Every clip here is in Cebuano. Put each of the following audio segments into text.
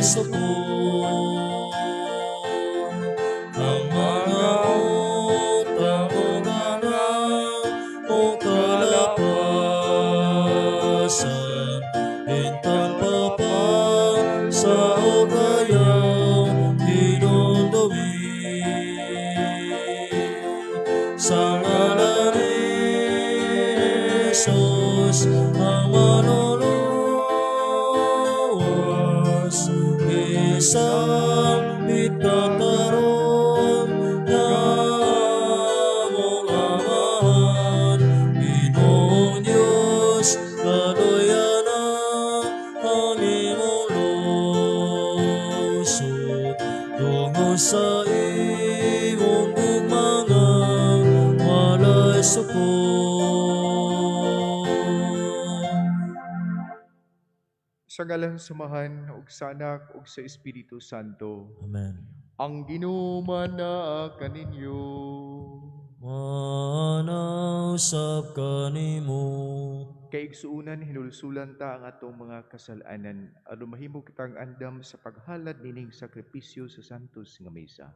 sukod. Ang mga utang ug ang among kalapasan, Intang pa sa ayaw hinumdumi. Sa ngalan ni Jesus ang manluluwas, Isambit ka karon nga among Amahan. Ginoong Dios, kaluy-ana ang imong lungsod tungod sa imong gugma nga walay sukod. Sa ngalan sa Amahan, ug sa Anak, ug sa Espiritu Santo. Amen. Ang Ginoo manaa kaninyo. Maanaa usab kanimo. Kaigsuonan, hinulsulan ta ang atong mga kasalanan aron mahimo kitang andam sa paghalad nining sakripisyo sa santos nga misa.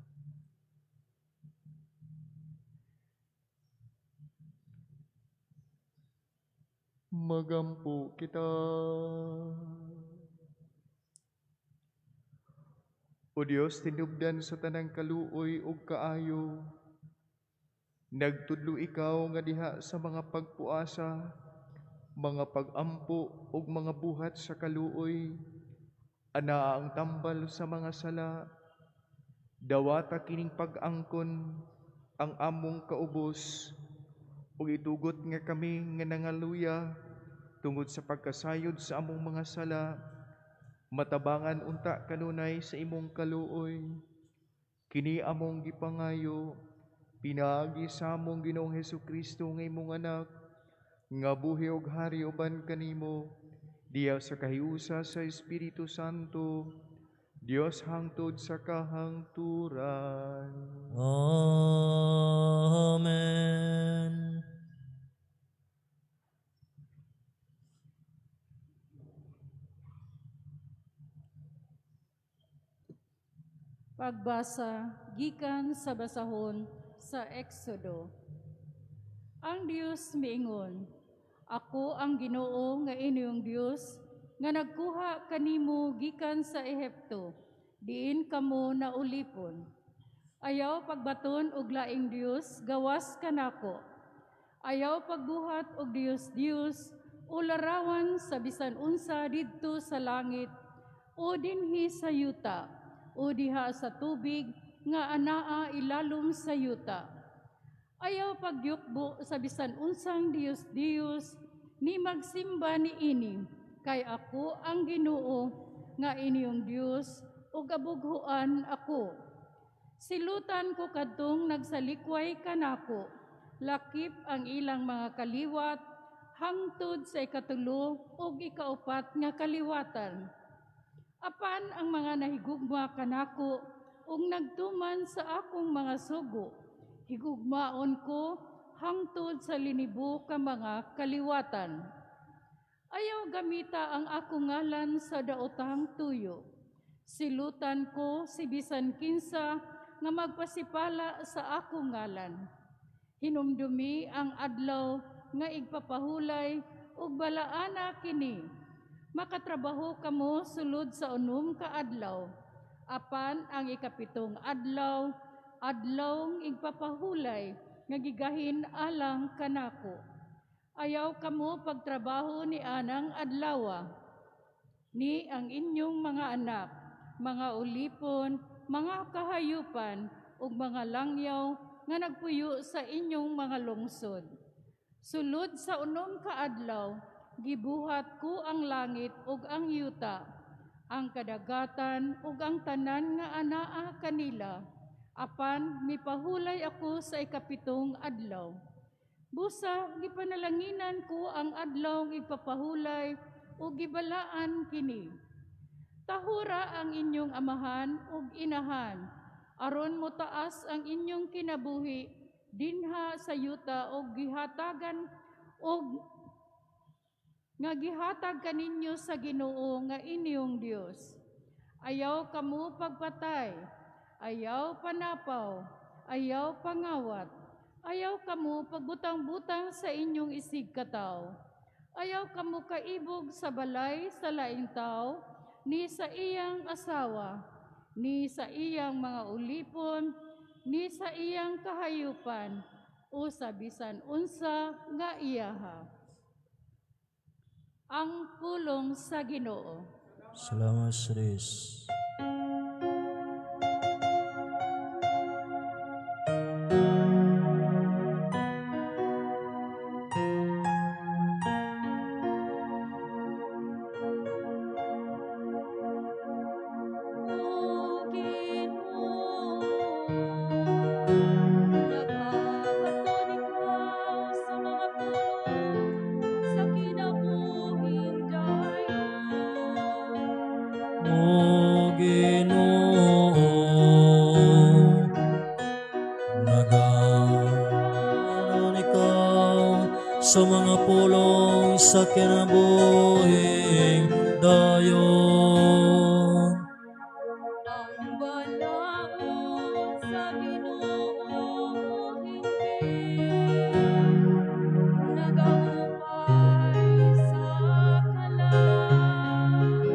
Magampo kita. O Dios, tinubdan sa tanang kaluoy ug kaayo, nagtudlo ikaw nga diha sa mga pagpuasa, mga pagampo ug mga buhat sa kaluoy, anaa ang tambal sa mga sala. Dawata kining pag-angkon ang among kaubos ug itugot nga kami nga nangaluya tungod sa pagkasayod sa among mga sala, matabangan unta kanunay sa imong kaluoy. Kini among gipangayo pinaagi sa among Ginoong Hesukristo nga imong anak, nga buhi og hari uban kanimo diha sa kahiusa sa Espiritu Santo, Dios hangtod sa kahangturan. Amen. Pagbasa gikan sa basahon sa Exodo. Ang Dios miingon, "Ako ang Ginoo nga inyong Dios nga nagkuha kanimo gikan sa Ehipto, diin kamo naulipon. Ayaw pagbaton og laing dios gawas kanako. Ayaw pagbuhat og dios-dios o larawan sa bisan unsa didto sa langit o dinhi sa yuta o diha sa tubig nga anaa ilalom sa yuta. Ayaw pagyukbo sa bisan unsang dios-dios ni magsimba niini, kay ako ang Ginoo nga inyong Dios ug abughuan ako. Silutan ko kadtong nagsalikway kanako, lakip ang ilang mga kaliwat hangtod sa ikatulo ug ikaupat nga kaliwatan. Apan ang mga nahigugma kanako ug nagtuman sa akong mga sugo, higugmaon ko hangtod sa linibo ka mga kaliwatan. Ayaw gamita ang akong ngalan sa daotang tuyo. Silutan ko si bisan kinsa nga magpasipala sa akong ngalan. Hinumdumi ang adlaw nga igpapahulay ug balaana kini. Makatrabaho kamo sulod sa 6 ka adlaw. Apan ang ikapitong adlaw, adlaw igpapahulay nga gigahin alang kanako. Ayaw kamo pagtrabaho ni anang adlawa, ni ang inyong mga anak, mga ulipon, mga kahayupan, ug mga langyaw nga nagpuyo sa inyong mga lungsod. Sulod sa 6 ka adlaw, gibuhat ko ang langit ug ang yuta, ang kadagatan ug ang tanan nga anaa kanila. Apan mipahulay ako sa ikapitong adlaw. Busa gipanalanginan ko ang adlaw igpapahulay ug gibalaan kini. Tahura ang inyong amahan ug inahan, aron motaas ang inyong kinabuhi dinha sa yuta ug gihatagan og nga gihatag kaninyo sa Ginoo nga inyong Dios. Ayaw kamo pagpatay, ayaw panapaw, ayaw pangawat, ayaw kamo pagbutang-butang sa inyong isig kataw. Ayaw kamo kaibog sa balay sa laing tao, ni sa iyang asawa, ni sa iyang mga ulipon, ni sa iyang kahayupan, o sa bisan unsa nga iyaha. Ang pulong sa Ginoo. Salamat sa Diyos. O Ginoo, nagabaton ikaw sa mga pulong sa kinabuhing dayon. O Ginoo, nagabaton ikaw sa mga pulong sa kinabuhing dayon. Ang balaod sa Ginoo hingpit, nagaupay sa kalag.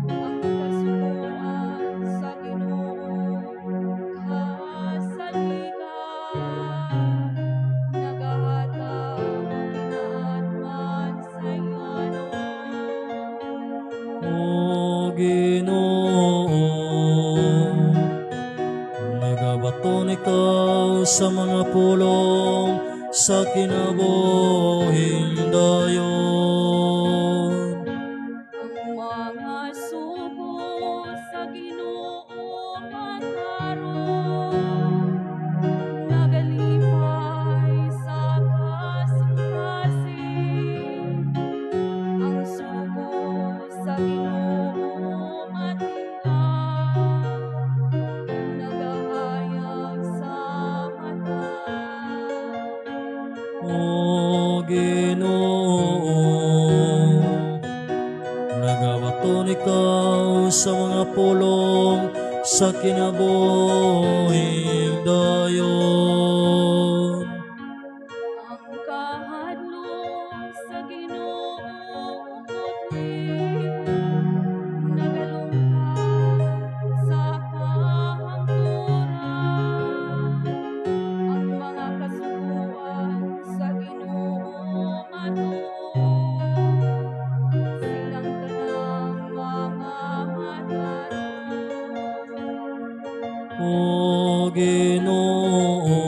Ang kasuguan sa Ginoo kasaligan, nagahatag kinaatman sa inganon. O Ginoo, nagabaton ikaw sa mga pulong sa kinabuhing dayon. Ang mga sugo sa Ginoo matarong, nagalipay sa kasing-kasing. Ang sugo sa Ginoo matingga, nagahayag sa mata. O Ginoo, nagabaton ikaw sa mga pulong sa kinabuhing dayon. Ang kahadlok sa Ginoo putli, nagalungkad sa kahangturan. Ang mga kasuguan sa Ginoo matuod, silang tanang mga matarong. O Ginoo,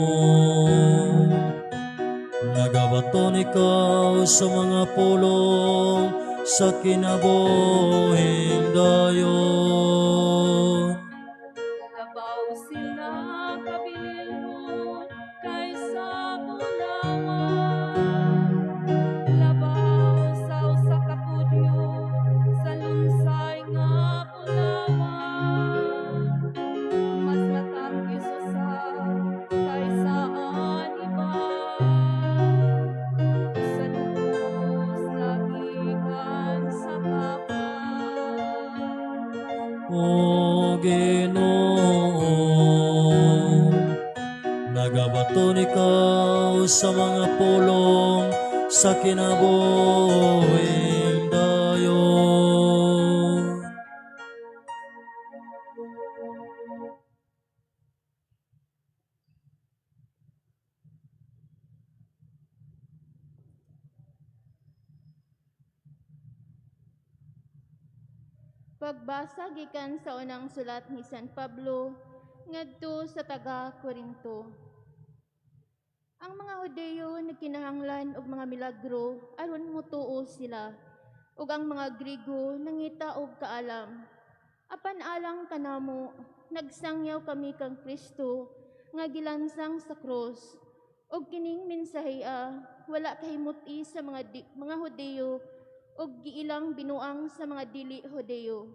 nagabaton ikaw sa mga pulong sa kinabuhing dayon. Labaw sila kabililhon kaysa bulawan, labaw sa usa ka pudyo sa lunsay nga bulawan. Mas matangis usab kaysa ang iba sa lubos nga gikan sa kapa. O Ginoo, nagabaton ikaw sa mga pulong sa kinabuhing dayon. Pagbasa gikan sa unang sulat ni San Pablo ngadto sa taga Corinto. Ang mga Hudeyo nagkinahanglan og mga milagro aron motuo sila, ug ang mga Griego nangita og kaalam. Apan alang kanamo, nagsangyaw kami kang Kristo nga gilansang sa krus. Ug kining mensahiya wala kahimut-i sa mga Hudeyo ug giilang binuang sa mga dili Hudeyo.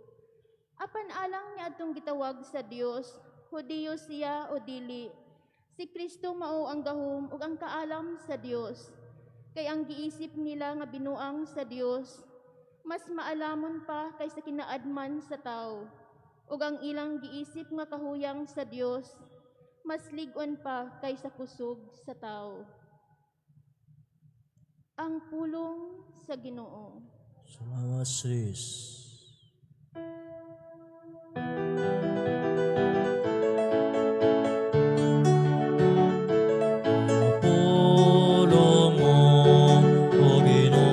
Apan alang niadtong gitawag sa Dios, Hudeyo siya o dili, si Kristo mao ang gahom ug ang kaalam sa Dios. Kay ang giisip nila nga binuang sa Dios, mas maalamon pa kaysa kinaadman sa tao. Ug ang ilang giisip nga kahuyang sa Dios mas lig-on pa kaysa kusog sa tawo. Ang pulong sa Ginoo. Salamat sa Diyos. Mga pulong mo, O Ginoo,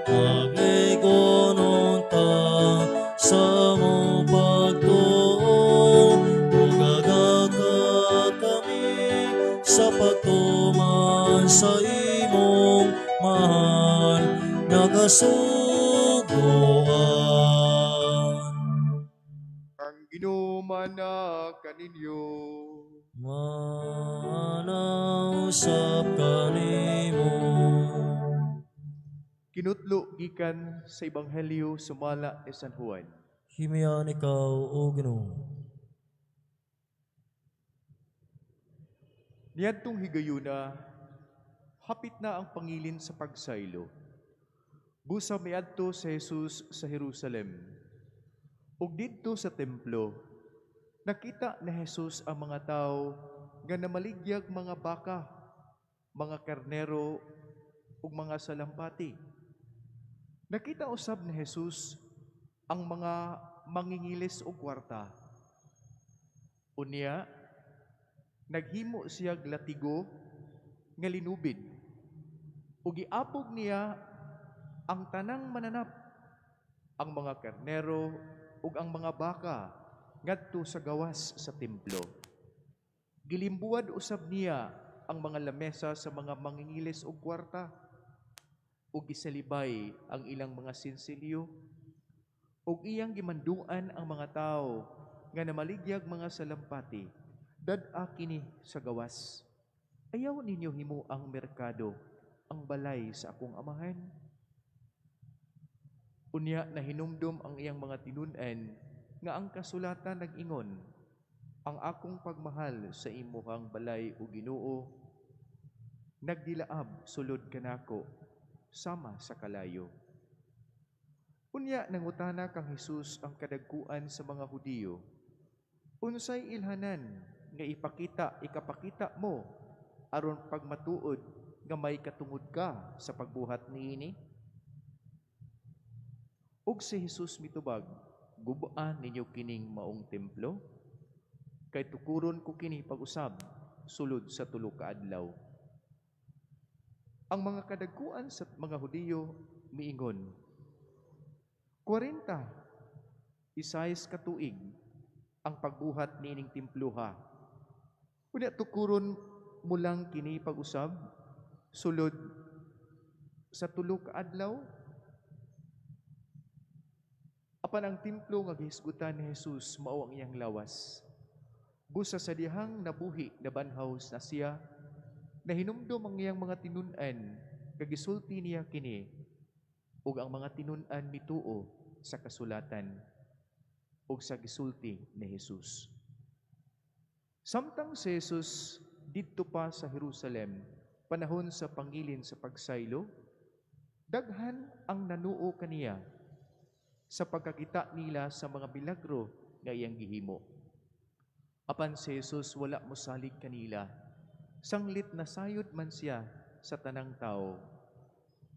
magligon unta sa among pagtuo, ug agaka kami sa pagtuman sa imong mahal nga kasugoan. Ang Ginoo maanaa kaninyo. Maanaa usab kanimo. Kinutlo gikan sa Ebanghelyo sumala ni San Juan. Himayan ikaw, O Ginoo. Niadtong higayuna, hapit na ang pangilin sa pagsaylo. Busa miadto si Jesus sa Jerusalem. Ug didto sa templo, nakita ni Jesus ang mga tawo nga namaligyag mga baka, mga karnero ug mga salampati. Nakita usab ni Jesus ang mga mangingilis og kwarta. Unya, naghimo siya latigo nga linubid ug giapog niya ang tanang mananap, ang mga karnero ug ang mga baka ngadto sa gawas sa templo. Gilimbuwad usab niya ang mga lamesa sa mga mangingilis og kwarta ug gisalibay ang ilang mga sinsilyo, ug iyang gimanduan ang mga tawo nga namaligyag mga salampati, "Dad-a kini sa gawas. Ayaw ninyo himoang merkado ang balay sa akong Amahan." Unya nahinumdom ang iyang mga tinun-an nga ang kasulatan nag-ingon, "Ang akong pagmahal sa imuhang balay, o Ginoo, nagdilaab sulod kanako sama sa kalayo." Unya nangutana kang Hesus ang kadagkuan sa mga Hudiyo, "Unsay ilhanan nga ikapakita mo aron pagmatuod nga may katungod ka sa pagbuhat niini?" Ug si Jesus mitubag, "Gub-a ninyo kining maong templo, kay tukuron ko kini pag-usab sulod sa 3 ka adlaw." Ang mga kadagkuan sa mga Hudiyo miingon, "46 ka tuig ang pagbuhat niining temploha. Unya tukuron mo lang kini pag-usab sulod sa 3 ka adlaw?" Apan ang templo nga gihisgutan ni Jesus mao ang iyang lawas. Busa sa dihang nabuhi, nabanhaw na siya, nahinumdom ang iyang mga tinun-an kag gisulti niya kini, ug ang mga tinun-an mituo sa kasulatan ug sa gisulti ni Jesus. Samtang si Jesus didto pa sa Jerusalem, panahon sa pangilin sa pagsaylo, daghan ang nanuo kaniya sa pagkakita nila sa mga milagro nga iyang gihimo. Apan si Jesus wala mosalig kanila, sanglit nasayod man siya sa tanang tao.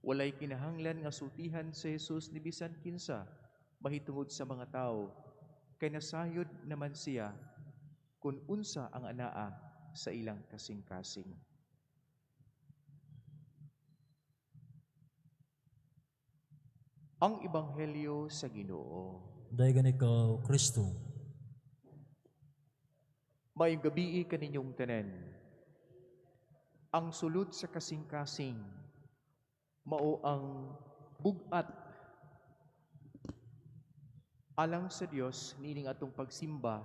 Walay kinahanglan nga sultihan si Jesus ni bisan kinsa mahitungod sa mga tao, kay nasayod naman siya kung unsa ang anaa sa ilang kasing-kasing. Ang Ebanghelyo sa Ginoo. Daygan ikaw, Kristo. Maayong gabii kaninyong tanan. Ang sulod sa kasing-kasing mao ang bug-at alang sa Dios niining atong pagsimba,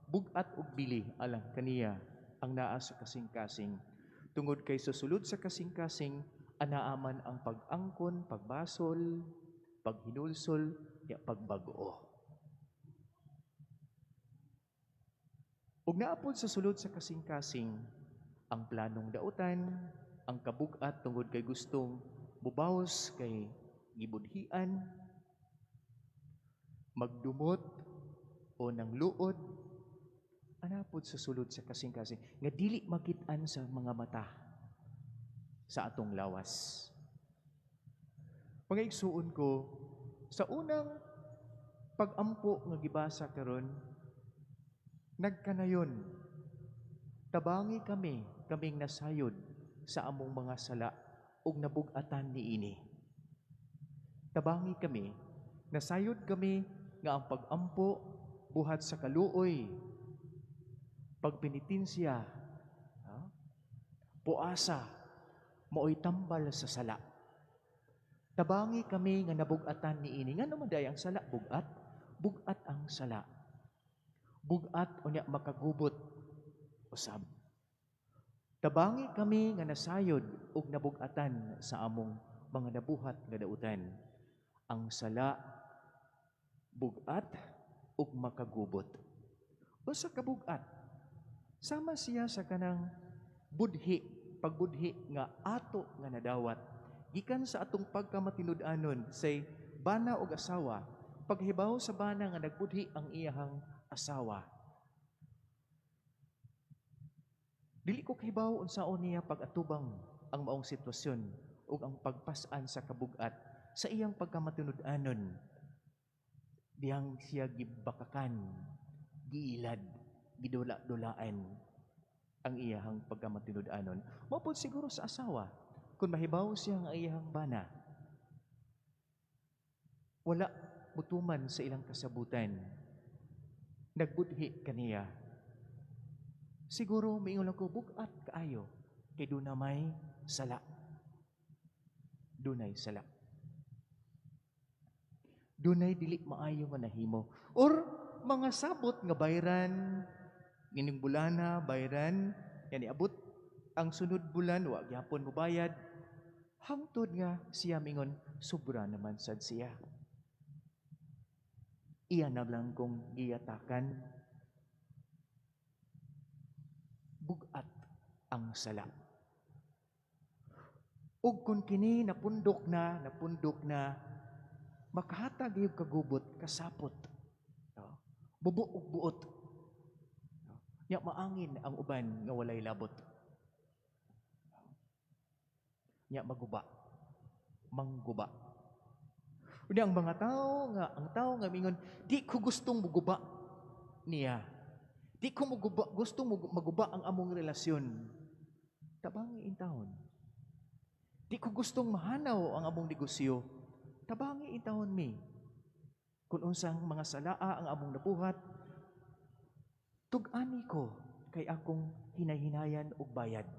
bug-at og bili alang kaniya ang naa sa kasing-kasing. Tungod kay sa sulod sa kasing-kasing anaa man ang pag-angkon, pagbasol, paghinulsol, ya pagbag-o. Ug naapod sa sulod sa kasing-kasing ang planong dautan, ang kabug-at tungod kay gustong mubawas kay gibudhian. Magdumot o nangluod ana pod sa sulod sa kasing-kasing nga dili makit-an sa mga mata sa atong lawas. Mga igsuon ko, sa unang pag-ampo nga gibasa karon, nagkanayon, tabangi kami, kaming nasayod sa among mga sala ug nabug-atan niini. Tabangi kami, nasayod kami nga ang pag-ampo, buhat sa kaluoy, pagpenitensya, ha, puasa, maoy tambal sa sala. Tabangi kami nga nabug-atan niini. Ngano man diay ang sala bugat? Bugat ang sala. Bugat unya makagubot usab. Tabangi kami nga nasayod ug nabug-atan sa among mga nabuhat nga dautan. Ang sala bugat ug makagubot. Unsa kabugat? Sama siya sa kanang budhi, pagbudhi nga ato nga nadawat gikan sa atong pagkamatinud-anon, say bana og asawa, paghibaw sa bana nga nagbudhi ang iyahang asawa. Dili ko kahibaw unsaon niya pag-atubang ang maong sitwasyon ug ang pagpas-an sa kabugat sa iyang pagkamatinud-anon. Dihang siya gibakakan, giilad, gidula-dulaan ang iyahang pagkamatinud-anon. Mao pod siguro sa asawa, kung mahibaw siya nga iyahang bana, wala mutuman sa ilang kasabutan, nagbudhi kaniya. Siguro miingon lang ko, bugat kaayo, kay duna may sala. Dunay sala. Dunay dili maayo nga nahimo. Or mga sabot nga bayran, ining bulana, bayran, yan iabot ang sunod bulan, wa gyapon mobayad, hangtod nga siya mingon, sobra naman sad siya. Iya na lang kong giyatakan, bugat ang sala. Ug kung kini napundok na, makahatag yung kagubot, kasapot. No? Bubo ug buot. No? Nya maangin ang uban nga walay labot. Nya maguba, mangguba. Unya ang mga tao nga, ang tao nga mingon, di ko gustong muguba niya. Di ko muguba, gustong maguba ang among relasyon. Tabangi intawon. Di ko gustong mahanaw ang among negosyo. Tabangi intawon mi. Kung unsang mga salaa ang among nabuhat, tug-ani ko kay akong hinay-hinayan og bayad.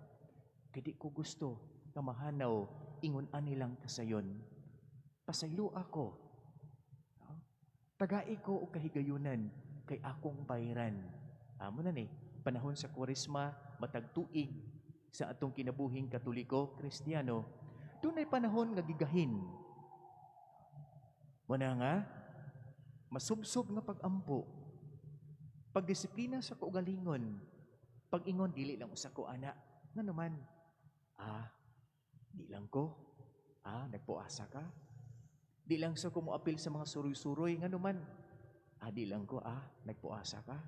Kay di ko gusto nga mahanaw ingon ani lang kasayon. Pasaylo ako. Tagai ko og kahigayunan kay akong bayran. Amo na ni panahon sa Kwaresma, matag tuig sa atong kinabuhing Katoliko, Kristiyano, dunay panahon nga gigahin. Muna nga, masubsob nga pag-ampo, pagdisiplina sa kaugalingon, pag-ingon, dili lang usa ko ana. Nga naman, di lang ko. Nagpuasa ka. Di lang sa ko moapil sa mga suroy-suroy. Nga naman, di lang ko. Nagpuasa ka.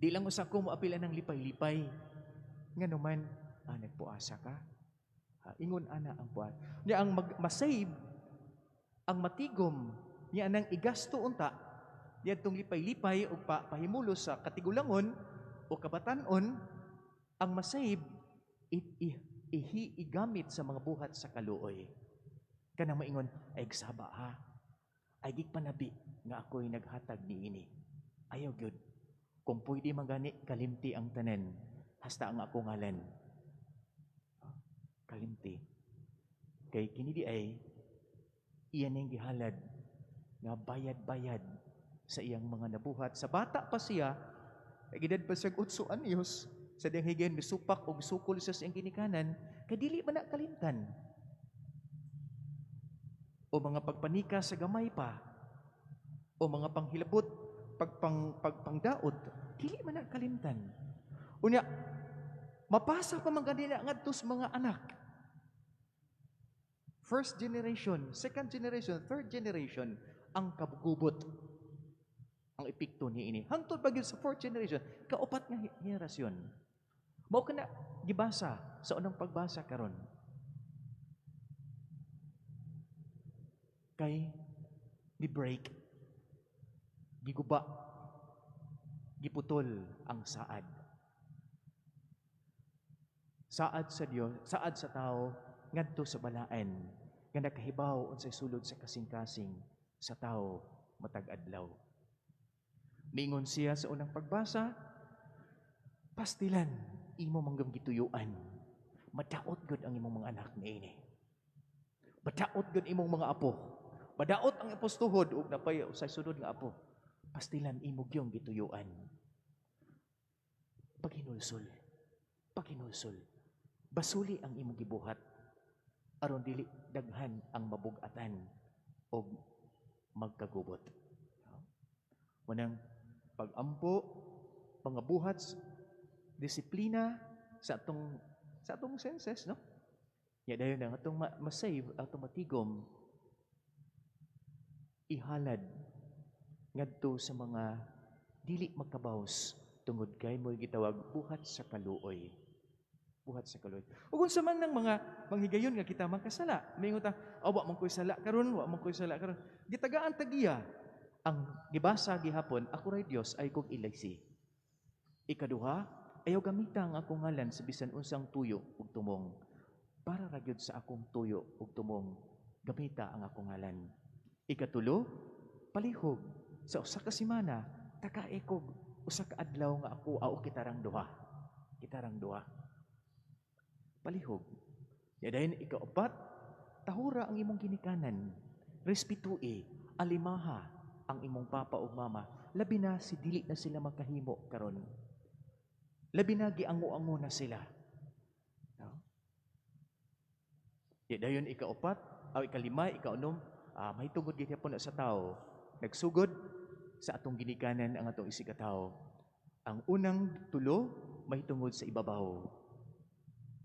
Di lang usa ko moapil anang lipay-lipay. Nga naman, nagpuasa ka. Ingon ana ang puan. Nya ang masave, ang matigom, niya anang igasto unta, diadtong lipay-lipay o pahimulos sa katigulangon o kabatanon, ang masave, igamit sa mga buhat sa kaluoy. Kanang maingon, ay gsaba ha, ay gigpanabi nga ako'y naghatag niini. Ayaw gyud. Kung pwede man gani, kalimti ang tanan, hasta ang ako ngalan. Kalimti. Kay kini di ay, iyan ang gihalad nga bayad-bayad sa iyang mga nabuhat. Sa bata pa siya, edad pa siya 8 anyos, sa diyang higayon misupak og sukol sa siyang ginikanan, kay dili man na kalimtan. O mga pagpanika sa gamay pa, o mga panghilabot, pagpangdaot, dili man na kalimtan. Unya, mapasa pa man ganina ngadto sa mga anak. First generation, second generation, third generation, Ang kagubot ang epekto niini. Hangtod pa gyud sa fourth generation, kaupat nga henerasyon. Mao kana gibasa sa unang pagbasa karon. Kay ni break, giguba, giputol ang saad. Saad sa Dios, saad sa tao ngadto sa balaan nga nakahibaw unsay sulod sa kasing-kasing sa tao matag adlaw. Mingon siya sa unang pagbasa, pastilan imo manggam gituyuan. Madaot gud ang imong mga anak niini. Madaot gud imong mga apo. Madaot ang apostuhod ug napay usay sunod nga apo. Pastilan imo gyung gituyuan. Paghinulsol. Paghinulsol. Basuli ang imong gibuhat aron dili daghan ang mabug-atan og magkagubot. Manang pag-ampo, mga buhat, disiplina sa atong senses, no? Ya dayon ang atong ma-save, atong matigom, ihalad ngadto sa mga dili makabaws tungod kay mo gitawag buhat sa kaluoy. Buhat sa kaluoy. Ug unsa man nang mga manghigayon nga kita makasala, mingon ta, "Oh, wa man koy sala karon, wa man koy sala karon." Gitagaan tagiya ang gibasa gihapon, "Ako ray Dios, ay kog ilaysi." Ikaduha, ayaw gamita ang akong ngalan sa bisan unsang tuyo ug tumong. Para ra gyud sa akong tuyo ug tumong, gamita ang akong ngalan. Ikatulo, palihog sa usa ka semana, taka kog usa ka adlaw nga ako aw kitarang duha. Kitarang duha. Palihog. Ya dayon ikaupat, tahura ang imong ginikanan. Respetui, alimaha ang imong papa ug mama. Labi na si dili na sila makahimo karon. Labi na giango-ango na sila. No? Ya dayon ikaupat, aw ikalima, ikaunom, mahitungod gihapon na sa tao. Nagsugod sa atong ginikanan ang atong isigkatawo. Ang unang tulo mahitungod sa ibabaw.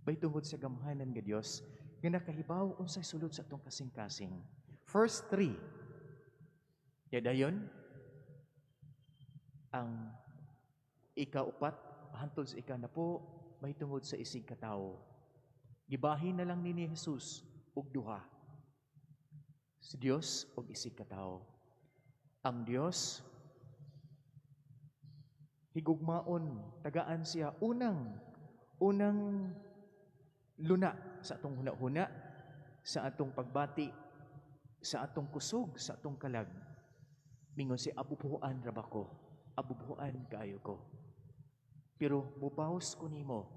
Mahitungod sa gamhanan nga Dios nga nakahibaw unsay sulod sa atong kasing-kasing. First three. Ya dayon ang ikaupat hantod sa ikanapo mahitungod sa isig katawo. Gibahin na lang ni Jesus og duha. Si Dios og isig katawo. Ang Dios higugmaon, tagaan siya unang unang luna sa atong hunahuna, sa atong pagbati, sa atong kusog, sa atong kalag. Mingon si abubuhan ra ba ko? Abubuhan kaayo ko. Pero mubaws ko nimo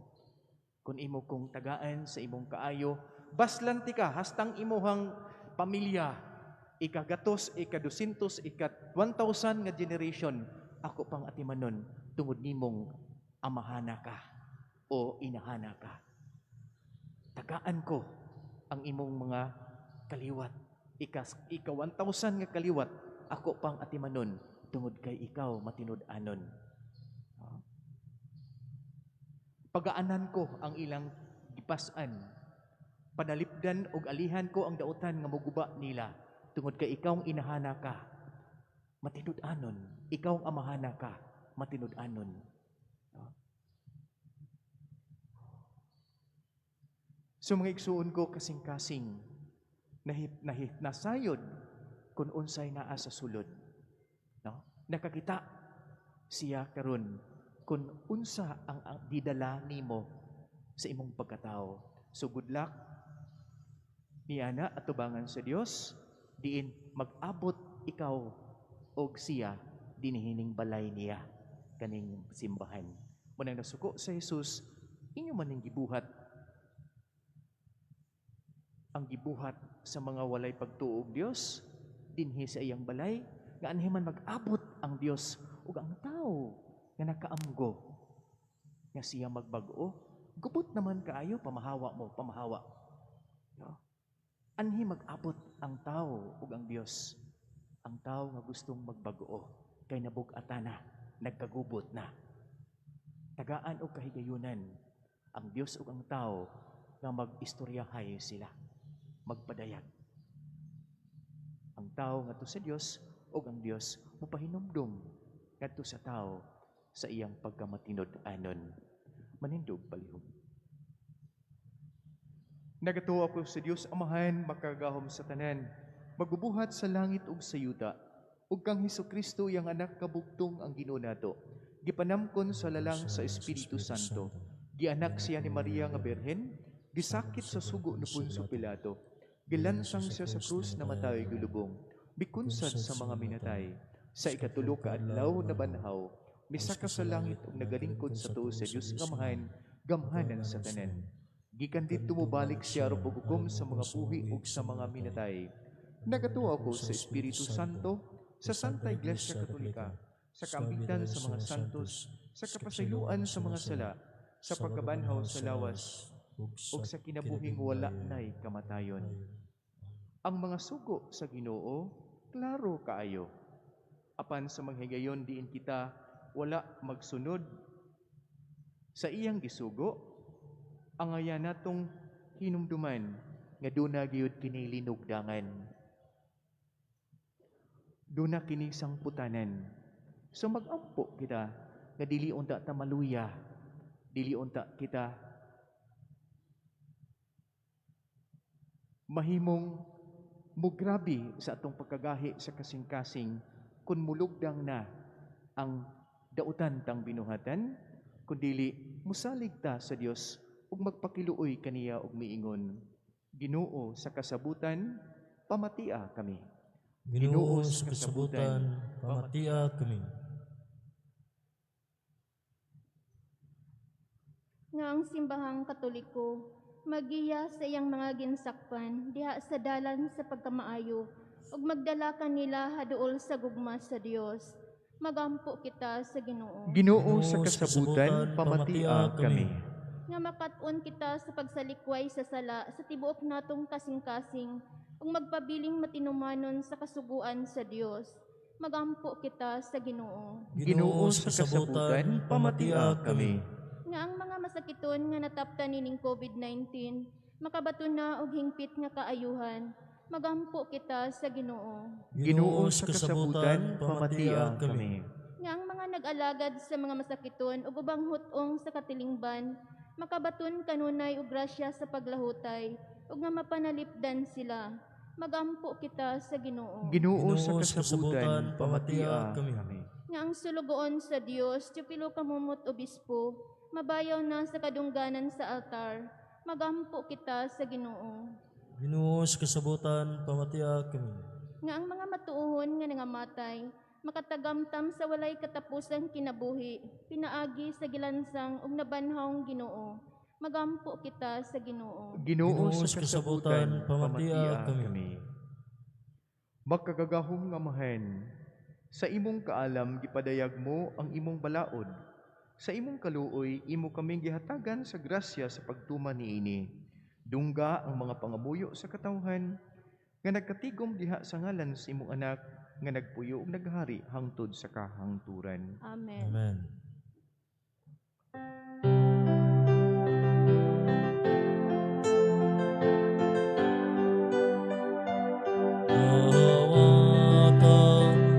kung imo kong tagaan sa imong kaayo, baslan ti ka hastang imuhang pamilya, ikagatos, ikadusintos, ika 1,000 nga generation, ako pang atimanon tungod nimong amahana ka o inahana ka. Tagaan ko ang imong mga kaliwat. Ika 1,000 nga kaliwat, ako pang atimanon tungod kay ikaw matinud-anon. Pagaanan ko ang ilang gipas-an. Panalipdan og alihan ko ang dautan nga muguba nila tungod kay ikaw ang inahana ka. Matinud-anon. Ikaw ang amahana ka. Matinud-anon. So mga igsuon ko, kasing-kasing, nasayod kung unsay naa sa sulod. No? Nakakita siya karon kung unsa ang didala nimo sa imong pagkatao. So good luck niana atubangan sa Dios, diin mag-abot ikaw og siya dinihining balay niya kaning simbahan. Munang nasuko sa Jesus, inyo man ning gibuhat ang gibuhat sa mga walay pagtuo og Dios dinhi sa iyang balay, nga anhi man mag-abot ang Dios ug ang tao nga nakaamgo nga siya magbag-o, gubot naman kaayo, pamahawa mo, pamahawa. No? Anhi mag-abot ang tao ug ang Dios. Ang tao nga gustong magbag-o kay nabug-ata na, nagkagubot na. Tagaan og kahigayunan ang Dios ug ang tao nga mag-istoryahay sila, magpadayag. Ang tao ngadto sa Dios ug ang Dios mopahinumdom ngadto sa tao sa iyang pagkamatinud-anon. Manindog palihog. Nagatuo ako sa Dios Amahan, makagagahom sa tanan, magbubuhat sa langit ug sa yuta, ug kang Hesukristo, iyang anak kabugtong, ang Ginoo nato. Gipanamkon sa lalang sa Espiritu Santo. Gianak siya ni Maria nga Birhen, gisakit sa sugo ni Poncio Pilato. Gilansang siya sa krus, namatay, gilubong. Mikunsad sa mga minatay. Sa ikatulo ka adlaw nabanhaw, misaka sa langit ug nagalingkod sa tuo sa Dios nga Amahan, gamhanan sa tanan. Gikan didto mobalik siya aron paghukom sa mga buhi ug sa mga minatay. Nagatuo ako sa Espiritu Santo, sa Santa Iglesia Katolika, sa kaambitan sa mga santos, sa kapasayloan sa mga sala, sa pagkabanhaw sa lawas, ug sa kinabuhing wala nay kamatayon. Ang mga sugo sa Ginoo, klaro kaayo. Apan sa mga higayon diin kita wala magsunod sa iyang gisugo, angay natong hinumduman nga duna gyud kini linugdangan. Duna kini sangputanan. So magampo kita nga dili unta ta maluya, dili unta kita mahimong mugrabe sa atong pagkagahi sa kasing-kasing kung mulugdang na ang dautan tang binuhatan, kundili musalig ta sa Dios ug magpakiluoy kaniya ug miingon, "Ginoo sa kasabutan, pamatia kami." Ginoo sa kasabutan, pamatia kami. Nga ang Simbahang Katoliko magiya sa iyang mga ginsakpan diha sa dalan sa pagkamaayo ug magdala kanila haduol sa gugma sa Dios. Magampo kita sa Ginoo. Ginoo sa kasabutan, pamatia kami. Nga makat-on kita sa pagsalikway sa sala sa tibuok natong kasing-kasing ug magpabiling matinumanon sa kasuguan sa Dios. Magampo kita sa Ginoo. Ginoo sa kasabutan, pamatia kami. Nga ang mga masakiton nga nataptan nining COVID-19 makabaton na og hingpit nga kaayuhan. Magampo kita sa Ginoo. Ginoo sa kasabutan, pamatia kami. Nga ang mga nag-alagad sa mga masakiton ug ubang hut-ong sa katilingban makabaton kanunay og grasya sa paglahutay ug nga mapanalipdan sila. Magampo kita sa Ginoo. Ginoo sa kasabutan, pamatia kami. Nga ang sulugoon sa Dios, Teofilo Camomot Obispo, mabayaw na sa kadungganan sa altar. Magampo kita sa Ginoo. Ginoo sa kasabutan, pamatia kami. Nga ang mga matuohon nga nangamatay makatagamtam sa walay katapusang kinabuhi pinaagi sa gilansang ug nabanhawng Ginoo. Magampo kita sa Ginoo. Ginoo sa kasabutan, pamatia kami. Makagagahom nga Amahan, sa imong kaalam gipadayag mo ang imong balaod. Sa imong kaluoy, imo kaming gihatagan sa grasya sa pagtuman niini. Dungga ang mga pangamuyo sa katawhan nga nagkatigom diha sa ngalan sa imong anak nga nagpuyo ug naghari hangtod sa kahangturan. Amen. Amen. Dawata,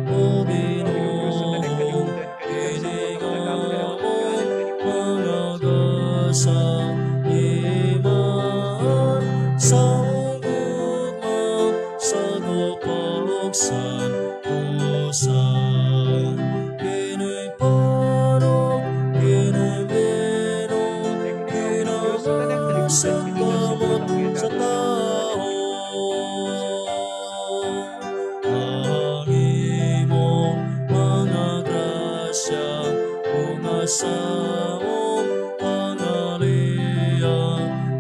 O Ginoo, kini nga among mga gasa, imaan sa gugma sa gupog santosa. Kini parok, kini meno, kinamasa kamot sa tao. Ang imong mga grasya, bunga sa among pangaliya,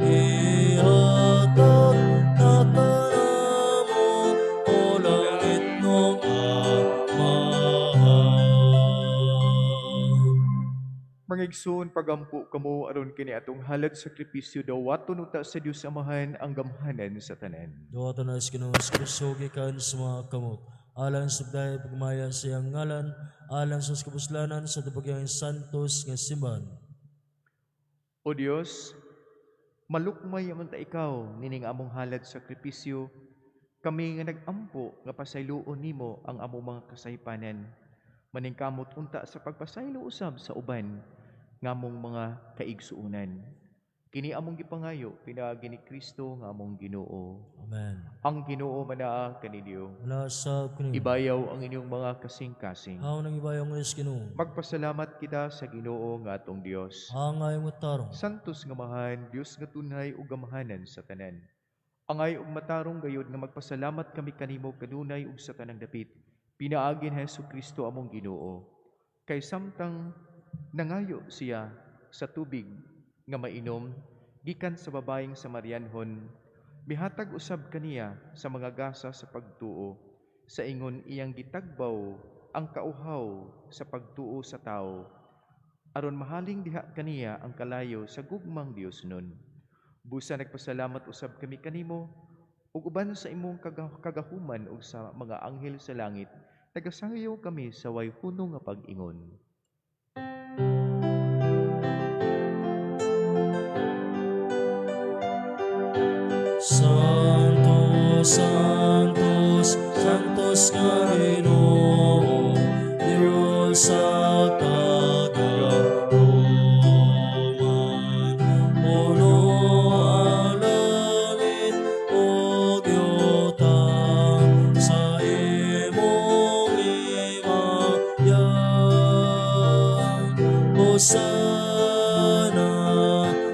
ihatag na kanamo, o langitnong Amahan. Mga igsoon, pagampo kamo aron kini atong halad sakripisyo dawaton unta sa Dios Amahan ang gamhanan sa tanan. Dawatan na sa Ginoong Kristo gikan sa mga kamot. Alang sa dahil pagmaya sa iyang ngalan, alang sa kapuslanan sa tibuok santos nga simbahan. O Dios, malukmay man ta ikaw nining among halad sakripisyo. Kami nga nag-ampo nga pasayloon nimo ang among mga kasaypanan. Maningkamot unta sa pagpasaylo usab sa uban nga among mga kaigsuonan. Kini among gipangayo pinaagi ni Kristo nga among Ginoo. Amen. Ang Ginoo manaa kaninyo. Manaa sab kaniyo. Ibayaw ang inyong mga kasing-kasing. Haw nang ibayaw nga Ginoo. Magpasalamat kita sa Ginoo nga atong Dios. Angay matarong. Santos nga Amahan, Dios nga tunay ug gamahanan sa tanan. Angay ug matarong gayud nga magpasalamat kami kanimo kanunay ug sa tanang dapit. Pinaagi ni Hesus Kristo among Ginoo. Kay samtang nangayo siya sa tubig nga mainom gikan sa babayeng Samarianhon, mihatag usab kaniya sa mga gasa sa pagtuo, sa ingon iyang gitagbaw ang kauhaw sa pagtuo sa tawo, aron mahaling diha kaniya ang kalayo sa gugmang Dios nun. Busa nagpasalamat usab kami kanimo ug uban sa imong kagahuman ug sa mga anghel sa langit, nagasangayaw kami sa way hunong nga pag-ingon. Santo, Santos, Santos nga Ginoo, Dios sa kagahuman. Puno ang langit ug yuta sa imong himaya. Hosana,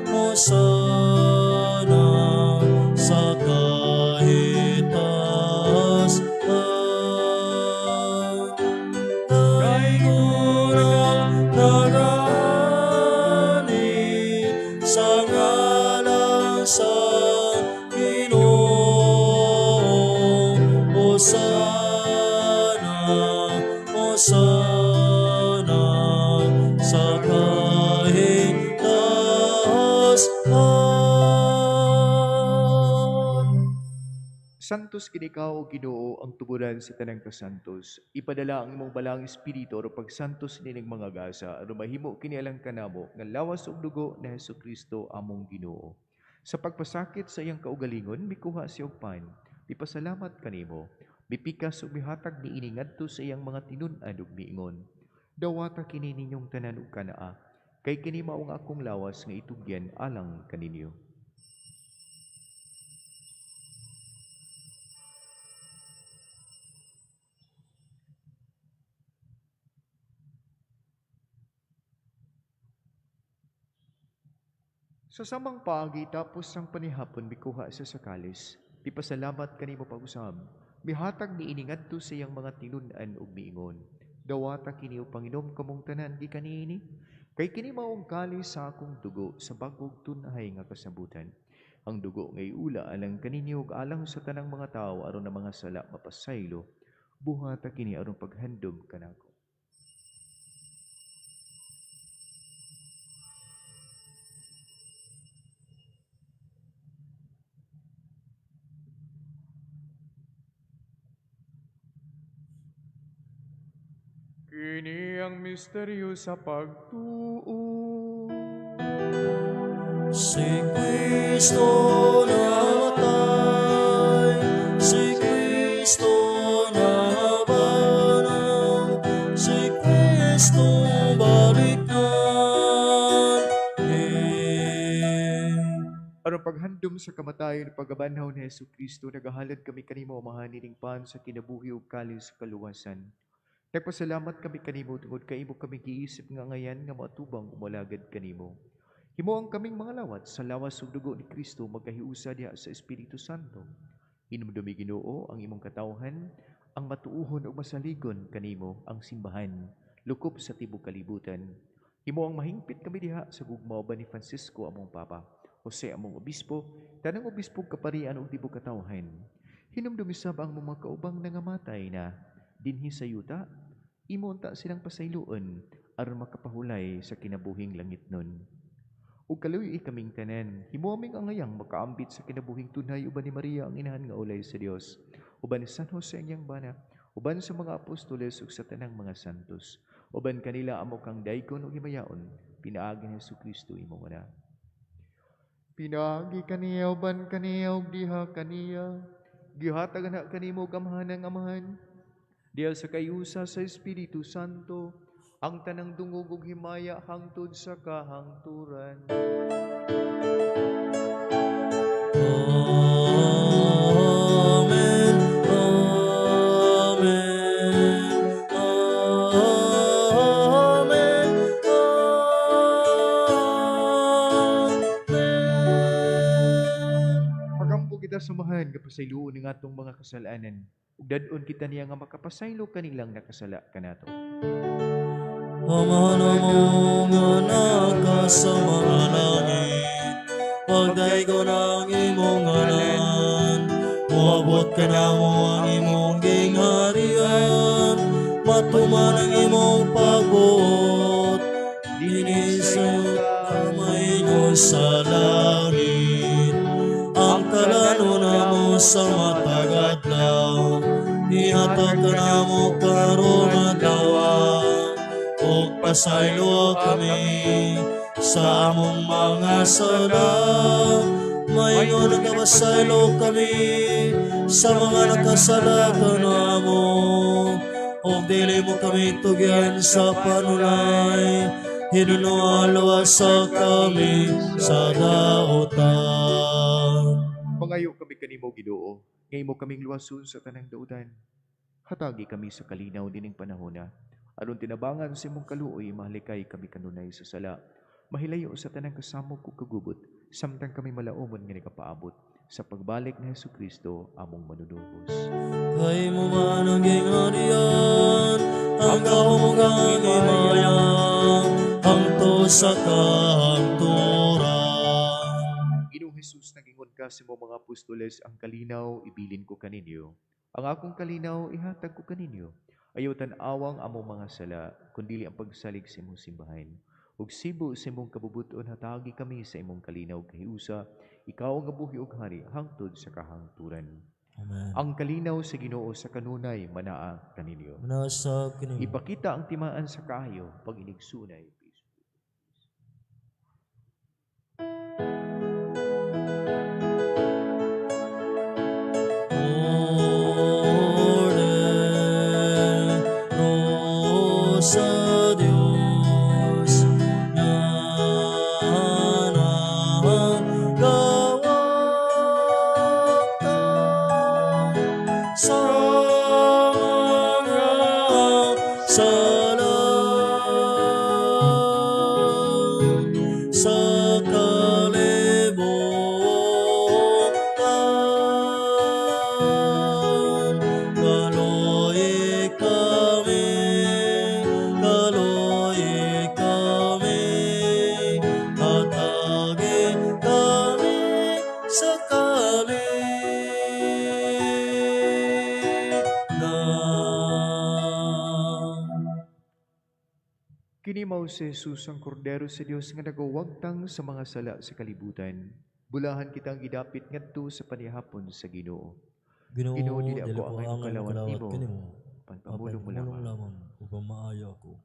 Hosana sa kahitaas. Daygon ang nagaani sa ngalan sa Ginoo. Hosana, Hosana sa kahitaas. Santos kini ikaw, o Ginoo, ang tuburan sa tanang kasantos. Ipadala ang imong balaang espiritu aron pagsantos nining mga gasa, aron mahimo kini alang kanamo nga lawas ug dugo ni Hesukristo among Ginoo. Sa pagpasakit sa iyang kaugalingon, mikuha siya og pan, mipasalamat kanimo, mipikas ug mihatag niini ngadto sa iyang mga tinun-an ug miingon: Dawata kini ninyong tanan ug kanaa, kay kini mao ang akong lawas nga itugyan alang kaninyo. Sa samang paagi tapos sang panihapon, mikuha siya sa kalis, mipasalamat kanimo pag-usab, mihatag niini ngadto sa iyang mga tinun-an ug miingon: Dawata kini ug panginom kamong tanan gikan niini, kay kini mao ang kalis sa akong dugo sa bag-ong tunhay nga kasabutan. Ang dugo nga iula alang kaninyo ug alang sa tanang mga tawo aron ang mga sala mapasaylo. Buhata kini aron paghandom kanako. Kini ang misteryo sa pagtuo. Si Kristo namatay, si Kristo nabanhaw, si Kristo balik anhi. Aron paghandom sa kamatayon ug pagkabanhaw ni Hesukristo, nagahalad kami kanimo, Amahan, nining pan sa kinabuhi ug kalis sa kaluwasan. Nagpasalamat kami kanimo tungod kay imo kami giisip nga angayan nga moatubang ug moalagad kanimo. Himoang kaming mga lawat sa lawas ug dugo ni Kristo magkahiusa diha sa Espiritu Santo. Hinumdumi, Ginoo, ang imong katawhan, ang matuohon ug masaligon kanimo, ang simbahan, lukop sa tibok kalibutan. Himoang mahingpit kami diha sa gugma uban ni Francisco among Papa, Jose among Obispo, tanang obispo kaparian ug tibok katawhan. Hinumdumi sab ang mga kaubang nangamatay na dinhi sa yuta, imo unta silang pasayloon aron makapahulay sa kinabuhing langitnon. Ug kaluy-i kaming tanan, himo aming angayang makaambit sa kinabuhing tunay uban ni Maria ang inahan nga ulay sa Dios, uban ni San Jose ang iyang bana, uban sa mga apostoles ug sa tanang mga santos, uban kanila amo kang daygon ug himayaon, pinaagi ni Hesukristo imong Anak. Pinaagi kaniya uban kaniya ug diha kaniya, Gihatag na kanimo gamhanang Amahan, diha sa kahiusa sa Espiritu Santo, ang tanang dungog ug himaya hangtod sa kahangturan. Amen. Amen. Amen. Amen. Pagampo kita sa Amahan nga pasayloon ang atong mga kasalanan, ug dad-on kita niya nga makapasaylo kanilang nakasala kanato. Amahan mo nga naka sa mga langit, pagdaygon ang imong ngalan, moabot kanamo ang imong gingharian, matuman ang imong pagbuot, dinhi sa kamay sa langit. Ang kalanon namo sa matag adlaw, ihatag kanamo karon adlaw, ug pasaylo kami sa among mga sala. Maingon nagapasaylo kami sa mga nakasala kanamo. Ug dili mo kami tugyan sa panulay, hinunoa sa kami sa dautan. Mangayo kami kanimo, Ginoo, nga imo kaming luwason sa tanang dautan. Hatagi kami sa kalinaw nining panahona, aron tinabangan sa imong kaluoy mahalikay kami kanunay sa sala. Mahilayo sa tanang kasamok ug kagubot, samtang kami malaumon nga nagapaabot sa pagbalik ni Hesus Kristo among manunubos. Kay mo man ang gingharian, ang gahom ug ang himaya, hangtod sa kahangturan. Ginoong Hesus, nagingon ka sa imong mga apostoles, ang kalinaw ibilin ko kaninyo. Ang akong kalinaw ihatag ko kaninyo. Ayaw tan-awang among mga sala, kundili ang pagsalig sa imong simbahan. Ug sibo sa imong kabubuton hatagi kami sa imong kalinaw kahiusa, ikaw ang buhi ug hari hangtod sa kahangturan. Amen. Ang kalinaw sa Ginoo sa kanunay manaa kaninyo. Manasab kini. Ipakita ang timaan sa kaayo pag inigsunay. Peace. Kordero sa Dios nga nagawagtang sa mga sala sa kalibutan. Kaloy kami, kaloy kami, hatagi kami sa kalinaw. Kini mao si Jesus ang Kordero sa Dios nga nagawagtang sa mga sala sa kalibutan. Bulahan kitang gidapit ngadto sa panihapon sa Ginoo. Ginoo, Ginoo, dili dili ako ko angay angay makalawat makalawat nimo. kanimo. Apan Apan pamulong mo pamulong lamang. lamang upang maayo ako.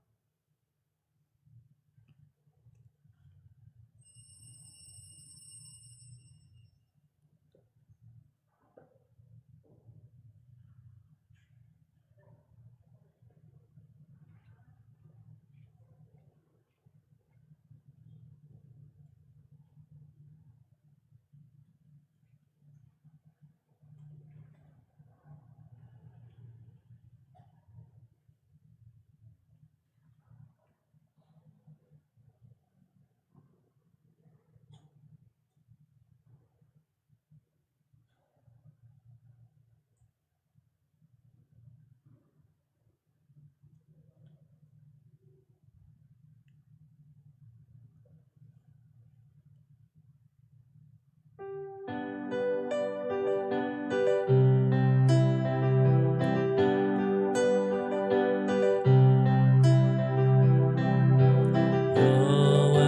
Yahweh,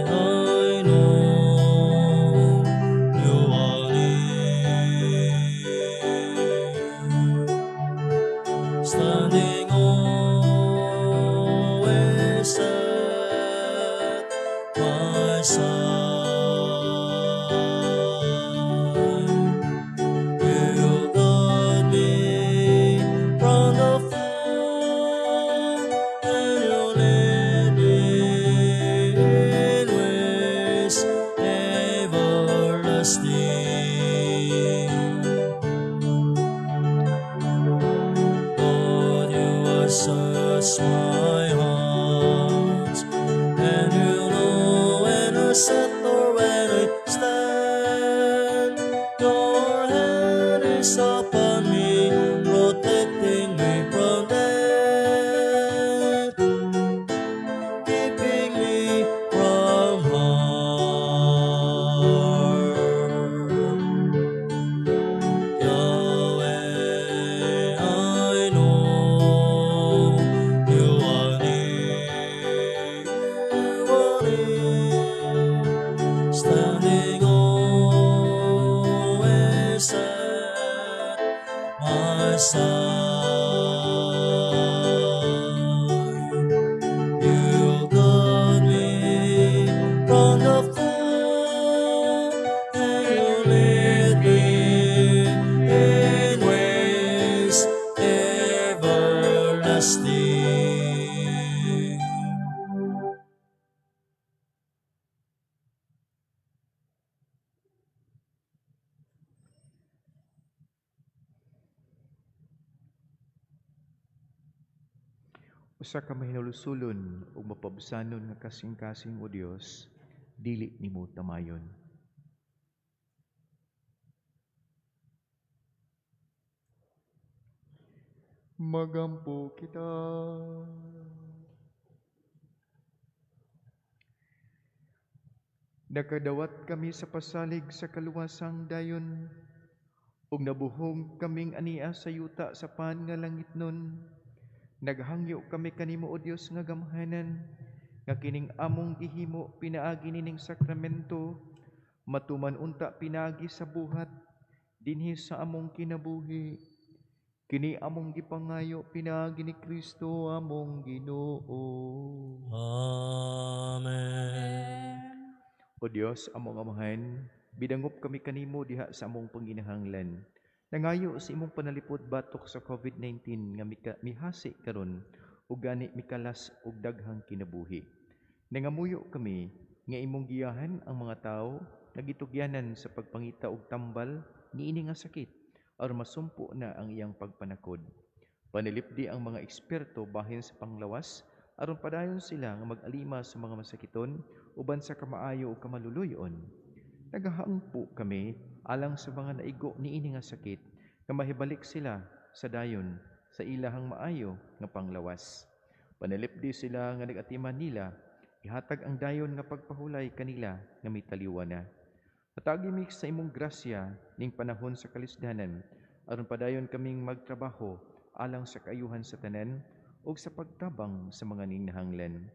I know you are near, standing always at my side. Search my heart, and you know when I sit or when I stand. Your hand is upon me, protecting me from death, keeping me from harm. Yahweh, I know you are near, you are near, standing always at my side. You guard me from the foe, and you lead me in ways everlasting. Usa ka mahinulsulon ug mapabsanon nga kasing-kasing o Dios, dili nimo tamayon. Magampo kita. Nakadawat kami sa pasalig sa kaluwasang dayon, ug nabuhong kaming ania sa yuta sa pan nga langitnon. Naghangyo kami kanimo, O Dios nga gamhanan, nga kining among gihimo pinaagi nining sakramento, matuman unta pinaagi sa buhat dinhi sa among kinabuhi. Kini among gipangayo pinaagi ni Kristo among Ginoo. Amen. O Dios, among Amahan, bidangop kami kanimo diha sa among panginahanglan. Nangayo sa imong panalipod batok sa COVID-19 nga mihasi karon ug gani mikalas og daghang kinabuhi. Nangamuyo kami nga imong giyahan ang mga tawo nga gitugyanan sa pagpangita og tambal niini nga sakit aron masumpo na ang iyang pagpanakod. Panilipdi ang mga eksperto bahin sa panglawas aron padayon sila nga mag-alima sa mga masakiton uban sa kamaayo ug kamaluluyon. Nagahangpo kami alang sa mga naigo niini nga sakit nga mahibalik sila sa dayon sa ilahang maayo nga panglawas. Panalipdi sila nga nag-atiman nila, ihatag ang dayon nga pagpahulay kanila nga mitaliwa na. Hatagi mi sa imong grasya ning panahon sa kalisdanan aron padayon kaming magtrabaho alang sa kaayuhan sa tanan ug sa pagtabang sa mga ninahanglan.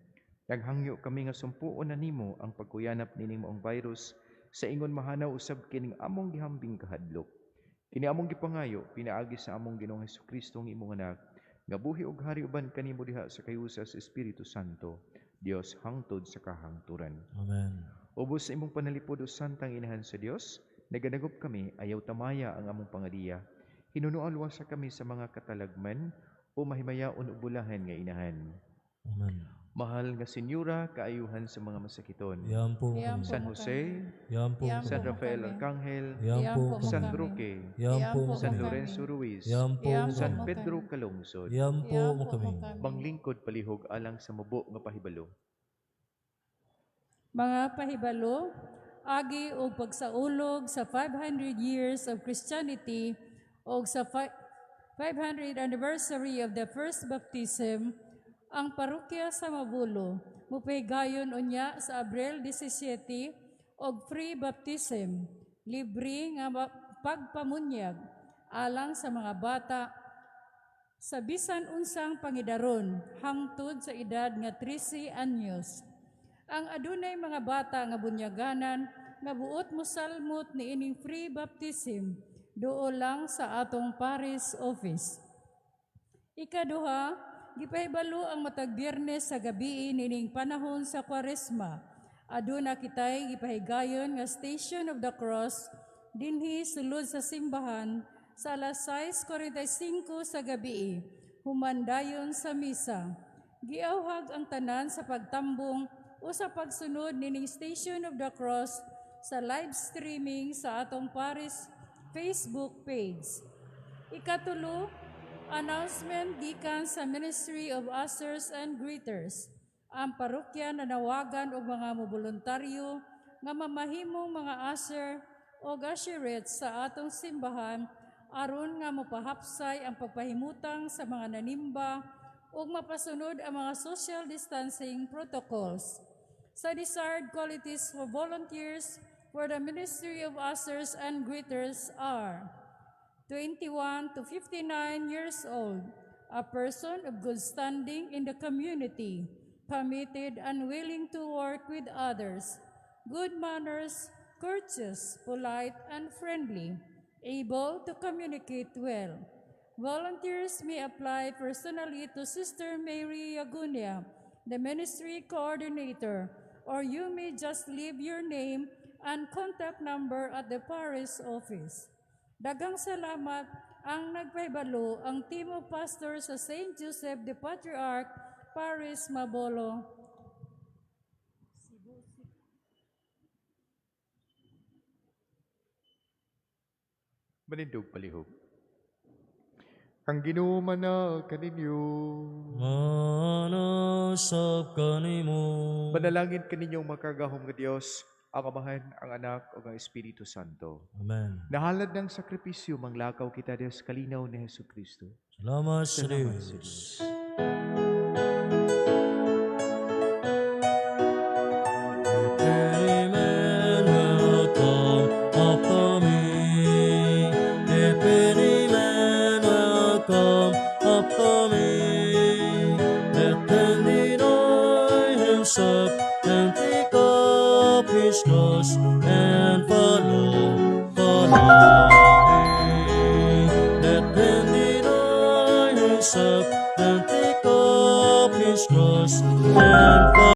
Naghangyo kami nga sumpuon na nimo ang pagkuyanap nining maong virus sa ingon mahanaw usab kining among gihambing kahadlok. Kini among gipangayo pinaagi sa among Ginoong Hesukristo ang imong anak, nga buhi ug hari uban kanimo diha sa kayusa sa Espiritu Santo, Dios hangtod sa kahangturan. Amen. Ubos sa imong panalipod o santang inahan sa Dios, naganagop kami ayaw tamaya ang among pangadiya. Hinunoa luwasa kami sa mga katalagman o mahimayaon o bulahan nga inahan. Amen. Mahal nga Senyora, kaayuhan sa mga masakiton. Iampo Iampo kami. San mo Jose, Iampo Iampo San kami. mo Rafael kami. Arcangel, Iampo Iampo mo San kami. kami. Roque, Iampo Iampo San kami. Lorenzo Ruiz, Iampo Iampo San kami. mo Pedro kami. Calungsod. Iampo mo Iampo kami. mo kami. Banglingkod palihog alang sa mubo nga pahibalo. Mga pahibalo, agi og pagsaulog sa 500 years of Christianity og sa 500 anniversary of the first baptism, ang parokya sa Mabulo mupahigayon unya sa Abril 17 og free baptism, libre nga pagpamunyag alang sa mga bata sa bisan unsang pangidaron hangtod sa edad nga 13 anyos. Ang adunay mga bata nga bunyaganan nga buot mosalmot niining free baptism, duol lang sa atong parish office. Ikaduha, gipahibalo ang matag Biyernes sa gabii nining panahon sa Kwaresma. Aduna kitay gipahigayon nga Station of the Cross dinhi sulod sa simbahan sa alas 6:45 sa gabii, human dayon sa misa. Giawhag ang tanan sa pagtambong o sa pagsunod nining Station of the Cross sa live streaming sa atong parish Facebook page. Ikatulo, Announcement gikan sa Ministry of Ushers and Greeters. Ang parokya nanawagan og mga moboluntaryo nga mamahimong mga usher o usherettes sa atong simbahan aron nga mopahapsay ang pagpahimutang sa mga nanimba ug mapasunod ang mga social distancing protocols. Sa desired qualities for volunteers for the Ministry of Ushers and Greeters are 21 to 59 years old, a person of good standing in the community, committed and willing to work with others, good manners, courteous, polite, and friendly, able to communicate well. Volunteers may apply personally to Sister Mary Yagunia, the ministry coordinator, or you may just leave your name and contact number at the parish office. Daghang salamat. Ang nagpahibalo ang team of pastors sa St. Joseph the Patriarch, Parish, Mabolo. Cebu City. Manindog palihog. Ang Ginoo manaa kaninyo. Maanasab kanimo. Manalangin kaninyong makagagahom nga Dios, ang Amahan, ang Anak, ug ang Espiritu Santo. Amen. Nahalad ng sakripisyo, manglakaw kita, Dios, kalinaw ni Hesus Kristo. Salamat sa Salamat sa Diyos. Diyos. If any man will come after me, if any man will come after me, let him deny himself and take up his cross and follow me. Let him deny himself and take up his cross and follow.